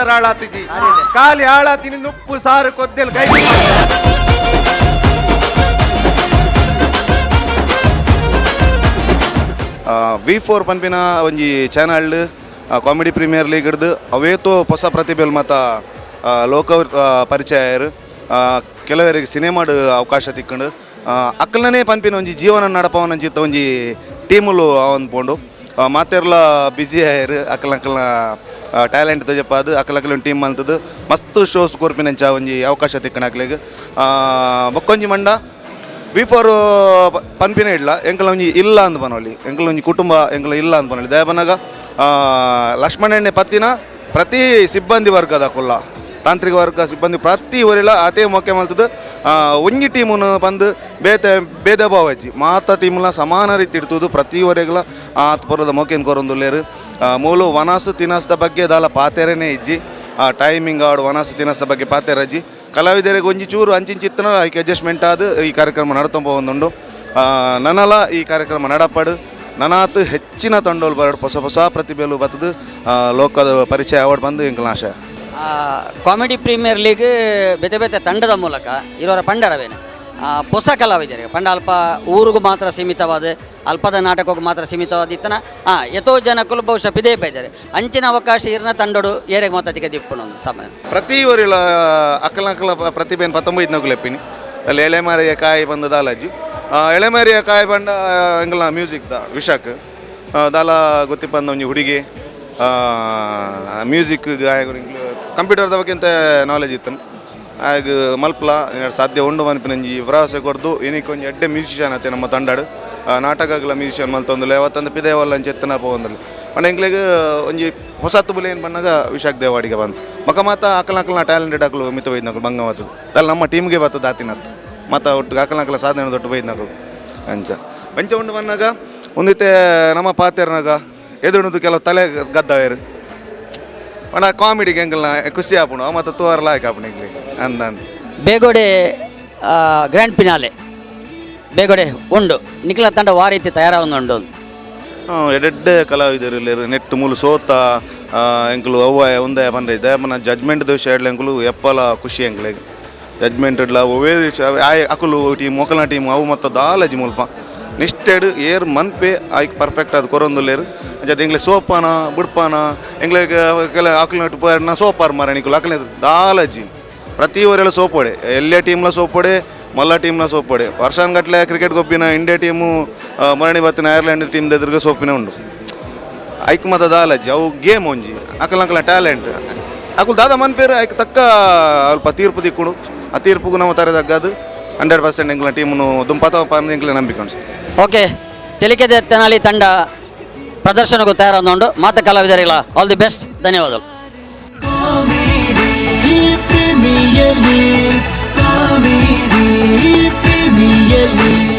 ಸಂಸಾರ ಹಾಳಾತಿಜಿ. ಖಾಲಿ ಹಾಳಾತಿನಿ ನುಪ್ಪು ಸಾರು ಕೊದ್ದೆಲ್ ಕೈ. ವಿ 4 ಪನ್ಪಿನ ಒಂಜಿ ಚಾನಲ್ ಕಾಮಿಡಿ ಪ್ರೀಮಿಯರ್ ಲೀಗ್ ಹಿಡ್ದು ಅವೇತೋ ಹೊಸ ಪ್ರತಿಭೆಲ್ ಮಾತ ಲೋಕ ಪರಿಚಯ ಆಯೆರ್. ಕೆಲವರಿಗೆ ಸಿನಿಮಾಡ್ ಅವಕಾಶ ತಿಕ್ಕಂಡು ಅಕ್ಕಲನೇ ಪನ್ಪಿನ ಒಂಜಿ ಜೀವನ ನಡಪವನಂಚಿತ್ತ ಒಂಜಿ ಟೀಮುಲು ಅವನ್ ಪೋಂಡು. ಮಾತೆರ್ಲ ಬಿಜಿ ಆಯೆರ್. ಅಕ್ಕಲ ಅಕ್ಕಲ್ನ ಟ್ಯಾಲೆಂಟ್ ತೋಜಪ್ಪಾದು ಅಕ್ಕಲ ಅಕ್ಕಲ ಟೀಮ್ ಮಲ್ತದು ಮಸ್ತ್ ಶೋಸ್ ಕೊರ್ಪಿನಂಚ ಒಂಜಿ ಅವಕಾಶ ತಿಕ್ಕಣ ಅಕ್ಲೆಗ್. ಬೊಕ್ಕೊಂಜಿ ಮಂಡ ವಿ 4 ಪನ್ಪಿನ ಇಡ್ಲ ಎಂಕಲ ಒಂಜಿ ಇಲ್ಲ ಅಂದ್ ಪನೊಲಿ, ಎಂಕಲ ಒಂಜಿ ಕುಟುಂಬ ಎಂಕಲ ಇಲ್ಲ ಅಂದ್ ಪನೊಲಿ. ದಯಪನಗ ಲಕ್ಷ್ಮಣಣ್ಣೆ ಪತ್ತಿನ ಪ್ರತಿ ಸಿಬ್ಬಂದಿ ವರ್ಗದ ಕುಲ್ಲ ತಾಂತ್ರಿಕ ವರ್ಗ ಸಿಬ್ಬಂದಿ ಪ್ರತಿ ಊರಿಲ ಅತೇ ಮೊಕ್ಕೆ ಮಲ್ತದು. ಒಂಜಿ ಟೀಮುನು ಪಂದ್ ಬೇತೆ ಭೇದ ಭಾವ ಇಜ್ಜಿ, ಮಾತ ಟೀಮ್ಲ ಸಮಾನ ರೀತಿ ಇಡ್ತುದು. ಪ್ರತಿ ಊರಿಗ್ಲ ಆತ್ ಪೊರದ ಮೊಕೆನ್ ಕೊರೊಂದುಲ್ಲೆರ್. ಮೂಲು ವನಸು ತಿನಸ್ದ ಬಗ್ಗೆ ದಾಲ ಪಾತೆರನೇ ಇಜ್ಜಿ. ಆ ಟೈಮಿಂಗ್ ಆಡು ವನಸು ತಿನಸ್ದ ಬಗ್ಗೆ ಪಾತೆರಜ್ಜಿ. ಕಲಾವಿದರಿಗೆ ಒಂಜಿ ಚೂರು ಅಂಚಿಂಚಿತ್ತನ ಐಕ್ ಅಡ್ಜಸ್ಟ್ಮೆಂಟ್ ಆದ್ ಈ ಕಾರ್ಯಕ್ರಮ ನಡತೊಂಬ ಒಂದುಂಡು. ನನಲ ಈ ಕಾರ್ಯಕ್ರಮ ನಡಪಡು ನನಾತ್ ಹೆಚ್ಚಿನ ತಂಡೋಲು ಬರಡು, ಹೊಸ ಹೊಸ ಪ್ರತಿಭೆಲು ಬತ್ತದು ಲೋಕದ ಪರಿಚಯ ಆವಡ್ ಬಂದು ಎಂಕಲ್ನ ಆಶಯ. ಕಾಮಿಡಿ ಪ್ರೀಮಿಯರ್ ಲೀಗ್ ಬೇತೆ ಬೇತೆ ತಂಡದ ಮೂಲಕ ಇರೋರ ಪಂಡರವೇನೆ ಹೊಸ ಕಲಾವಿದರಿಗೆ ಪಂಡ ಅಲ್ಪ ಊರಿಗೂ ಮಾತ್ರ ಸೀಮಿತವಾದ ಅಲ್ಪದ ನಾಟಕಕ್ಕೂ ಮಾತ್ರ ಸೀಮಿತವಾದ ಇತ್ತನ ಎತೋ ಜನಕ್ಕೂ ಬಹುಶಃ ಪಿದೇ ಬೈದಾರೆ ಅಂಚಿನ ಅವಕಾಶ ಇರ್ನ ತಂಡೋಡು ಏರೆಗೆ ಮಾತ್ರ ತಿಕ್ಕ ಒಂದು ಸಾಮಾನ್ಯ. ಪ್ರತಿ ಊರಿಲ ಅಕ್ಕಲ ಅಕ್ಕಲ ಪ್ರತಿಭೆಯನ್ನು 19 ಲೆಪ್ಪಿನಿ ಅಲ್ಲಿ ಎಳೆಮಾರಿಯ ಕಾಯಿ ಬಂದ ದಾಲಜ್ಜಿ. ಎಳೆಮಾರಿಯ ಕಾಯಿ ಬಂಡ ಎಂಕಲ್ನ ಮ್ಯೂಸಿಕ್ the ವಿಶಾಕ್ ದಾಲ ಗೊತ್ತಿಪ್ಪಂದ ಒಂಜಿ ಹುಡುಗಿ ಮ್ಯೂಸಿಕ್ ಗಾಯಕರು ಕಂಪ್ಯೂಟರ್ದ ಬಗ್ಗೆ ಅಂತ ನಾಲೆಜ್ ಇತ್ತು. ಆಗ ಮಲ್ಪಲ ಸಾಧ್ಯ ಉಂಡು ಮನ್ಪಿನಂಜಿ ಭರವಸೆ ಕೊರ್ದು ಇನಿಕ್ ಒಂಜಿ ಎಡ್ಡೆ ಮ್ಯೂಸಿಷಿಯನ್ ಅತ್ತೆ ನಮ್ಮ ತಂಡಡು. ನಾಟಕಗಳ ಮ್ಯೂಸಿಷಿಯನ್ ಮಲ್ತೊಂದುಲ್ಲೆ ಅವತ್ತಂದು ಪಿದೇವಲ್ಲ ಅಂಚ ಎತ್ತನ ಪೋವೊಂದುಲ್ಲೆ. ಪಂಡ ಎಂಕ್ಲೆಗ್ ಒಂಜಿ ಹೊಸತ್ತು ಬುಲೆ ಏನು ಬಣ್ಣಗ ವಿಶಾಖ್ ದೇವಾಡಿಗೆ ಬಂದು ಬೊಕ ಮಾತ ಅಕಲ್ನ ಅಕಲ್ನ ಟ್ಯಾಲೆಂಟೆಡ್ ಅಕಲು ಮಿತ ಬೈದ್ನಕುಲು ಬಂಗ ಬತ್ತದು ದಾಲ ನಮ್ಮ ಟೀಮ್ಗೆ ಬತ್ತದ ಆತಿನತ್ತು ಮತ್ತ ಒಟ್ಟು ಅಕಲ್ನ ಅಕಲ ಸಾಧನೆ ದೊಡ್ಡ ಬೈದ್ನಕುಲು ಅಂಚ ಅಂಚ ಉಂಡು ಬನ್ನಾಗ ಒಂದಿತ್ತೆ ನಮ್ಮ ಪಾತೆರ್ನಾಗ ಎದುರುಣದು ಕೆಲವು ತಲೆ ಗದ್ದವೇರು. ಪಂಡ ಕಾಮಿಡಿಗೆ ಎಂಕಲ್ನ ಖುಷಿ ಆಪುಂಡು ಮತ್ತು ತೋರಲ ಲಾಯ್ಕ್ ಆಪುಂಡು ಎಂಕ್ಲೆಗ್ ಅಂದ ಅಂದ್. ಬೇಗೋಡೆ ಗ್ರ್ಯಾಂಡ್ ಫಿನಾಲೆ ಬೇಗೋಡೆ ಉಂಡು, ನಿಖಿಲ ತಂಡ ವಾರೀತಿ ತಯಾರಾಗುಂಡು. ಎಡೆಡ್ಡೆ ಕಲಾವಿದರು ಇಲ್ಲೇರು ನೆಟ್ ಮೂಲು ಸೋತ ಎಂಕುಲು ಅವ್ವ ಉಂದಯ ಪಂಡ್ರೆ ದಯಪನ ಜಡ್ಜ್ಮೆಂಟ್ ದೋಷ ಎಡ್ಲ ಎಂಕುಲು ಎಪ್ಪಲ ಖುಷಿ ಎಂಕ್ಲೆಗ್. ಜಡ್ಜ್ಮೆಂಟ್ ಇಡ್ಲ ಒವ್ವೇ ಆಯ್ ಅಕುಲು ಟೀಮ್ ಮೊಕಲ್ನ ಟೀಮ್ ಅವು ಮತ್ತು ದಾಲಜಿ ಮುಲ್ಪ ನಿಷ್ಠೆಡ್ ಏರ್ ಮನ್ಪೆ ಆಯ್ಕ್ ಪರ್ಫೆಕ್ಟ್ ಅದು ಕೊರೊಂದುಲ್ಲೇರು. ಅಂಚ ಎಂಕ್ಲೆ ಸೋಪಾನ ಬುಡ್ಪಾನ ಎಂಕ್ಲೆಗ್ ಕೆಲ ಅಕುಲು ನಟ್ಟು ಪೋಯರ್ನ ಸೋಪಾರ್ ಮಾರ ನಿಕುಲು ಅಕಲೆ ದಾಲಜಿ. ಪ್ರತಿ ಊರೆಲ್ಲ ಸೋಪೋಡೆ, ಎಲ್ಲೇ ಟೀಮ್ಲ ಸೋಪೋಡೆ, ಮಲ್ಲ ಟೀಮ್ನ ಸೋಪೋಡೆ. ವರ್ಷಾನ್ಗಟ್ಲೆ ಕ್ರಿಕೆಟ್ ಗೊಬ್ಬಿನ ಇಂಡಿಯಾ ಟೀಮು ಮರಣಿ ಬತ್ತಿನ ಐರ್ಲೆಂಡ್ ಟೀಮ್ ಎದುರಿಗೆ ಸೋಪಿನ ಉಂಡು. ಐಕ್ ಮತ ದಾಲಜ್ಜಿ, ಅವು ಗೇಮ್ ಒಂಜಿ ಅಕಲ್ ಅಕಲ್ನ ಟ್ಯಾಲೆಂಟ್ ಅಕುಲು ದಾದ ಮನ್ಪೇರು ಐಕ್ ತಕ್ಕ ಅಲ್ಪ ತೀರ್ಪು ದಿಕ್ಕುಡು. ಆ ತೀರ್ಪುಗು ನಮ್ಮ ತಾರೆ ತಗ್ಗದು 100% ಎಂಕ್ಲ ಟೀಮ್ನು ದುಂಪತ ಪಂದ್ ಎಂಕ್ಲೆ ನಂಬಿಕೆ ಉಂಡು. ಓಕೆ, ತೆಲಿಕೆದ ತೆನಾಲಿ ತಂಡ ಪ್ರದರ್ಶನಕ್ಕೂ ತಯಾರಾಗುಂಡು. ಮಾತ ಕಲಾವಿದರಿಲ್ಲ ಆಲ್ the best, ಧನ್ಯವಾದಗಳು. Premier League, Comedy Premier League.